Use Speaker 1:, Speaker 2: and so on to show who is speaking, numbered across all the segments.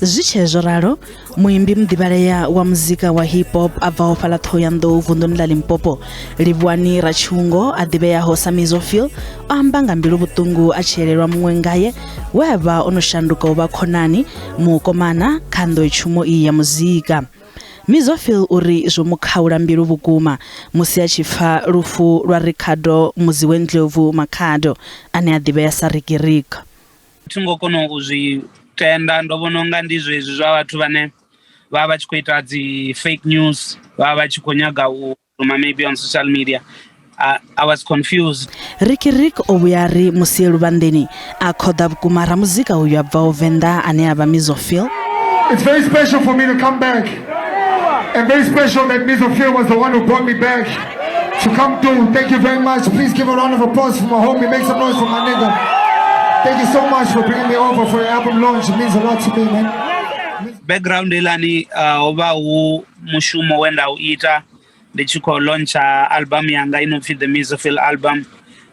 Speaker 1: Zwi tshee zwo ralo, muimbi muḓivhalea wa muzika wa hip hop a bvaho fhaḽa Ṱhohoyanḓou vunḓuni ḽa Limpopo, Livhuwani Ratshungo a ḓivheaho sa Mizophil, o amba nga mbilu vhuṱungu a tshi elelwa muṅwe ngae we a vha o no shanduka u vha khonani, mukomana kha nḓowetshumo iyi ya muzika. Mizophil uri zwo mu khaula mbilu vhukuma musi a tshi pfa lufu lwa Rikhado Muziwendlovu Makhado ane a ḓivhea sa Riky Rick.
Speaker 2: Thi ngo kona u zwi tenda, ndo vhona unga ndi zwezwi zwa vhathu vhane vha vha tshi khou ita dzi fake news, vha vha tshi khou nyaga u ruma maybe on social media. I was confused.
Speaker 1: Riky Rick o vhuya a ri musi e luvhanḓeni a khoḓa vhukuma ramuzika uyu a bvaho Venḓa ane a vha Mizophil.
Speaker 3: It's very special for me to come back, and very special that Mizophil was the one who brought me back to come through. Thank you very much. Please give a round of applause for my homie. Make some noise for my nigga. Thank you so much for bringing me over for your album launch. It means a lot to me, man.
Speaker 2: Background elani ho vha hu mushumo we nda u ita ndi tshi khou launcha album yanga ino pfi The Mizophil album.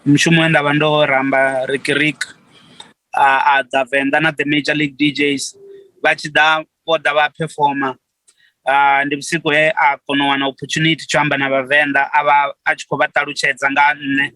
Speaker 2: Mushumo we nda vha ndo ramba Riky Rick a ḓa Venḓa na The Major League DJs, vha tshi ḓa vho ḓa vha performa. Ndi vhusiku he a kona u wana opportunity tsho amba na vhavenḓa, a vha a tshi khou vha ṱalutshedza nga nṋe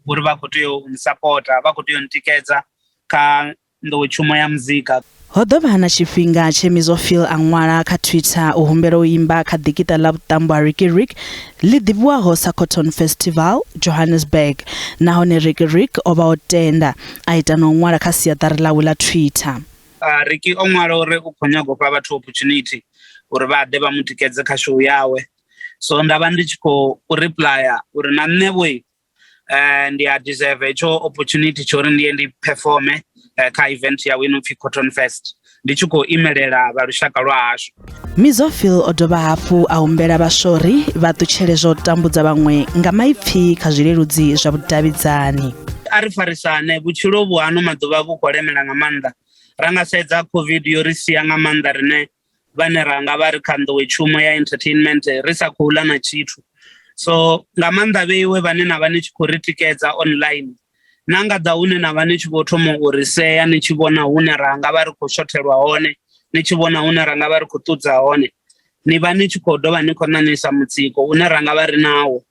Speaker 2: uri vha khou tea u nsapota, vha khou tea u ntikedza kha nḓowetshumo ya muzika.
Speaker 1: Ho ḓo vha na tshifhinga tshe Mizophil a ṅwala kha Twitter u humbela u imba kha ḓikiṱa ḽa vhuṱambo ha Riky Rick ḽi ḓivhiwaho sa Cotton Festival, Johannesburg. Nahone Riky Rick o vha o tenda, a ita na u ṅwala kha siaṱari ḽawe ḽa Twitter.
Speaker 2: Riky o ṅwala uri u khou nyaga u fha vhathu opportunity uri vha ḓe vha mu tikedze kha show yawe. So nda vha ndi tshi khou replya uri na nṋe vho ndi a deserve hetsho opportunity tsho uri ndi ye ndi performe kha event yawe ino pfi Cotton Fest, ndi tshi khou imelela vha lushaka lwa hashu.
Speaker 1: Mizophil o dovha hafhu a humbela vhaswori vha ṱutshele zwa u tambudza vhaṅwe nga maipfi kha zwileludzi zwa vhudavhidzani.
Speaker 2: A ri farisane, vhutshilo vhu ano maḓuvha vhu khou lemela nga maanḓa. Ra nga sedza COVID yo ri sia nga maanḓa rine vhane ra nga vha ri kha nḓowetshumo ya entertainment ri sa khou ḽa na tshithu. So nga maanḓa vheiwe vhane na vha ni tshi khou ri tikedza online, na nga ḓa hune na vha ni tshi vho thoma u ri sea, ni tshi vhona hune ra nga vha ri khou shothelwa hone, ni tshi vhona hune ra nga vha ri khou ṱudza hone, ni vha ni tshi khou dovha ni khou ṋaṋisa mutsiko une ra nga vha ri nawo.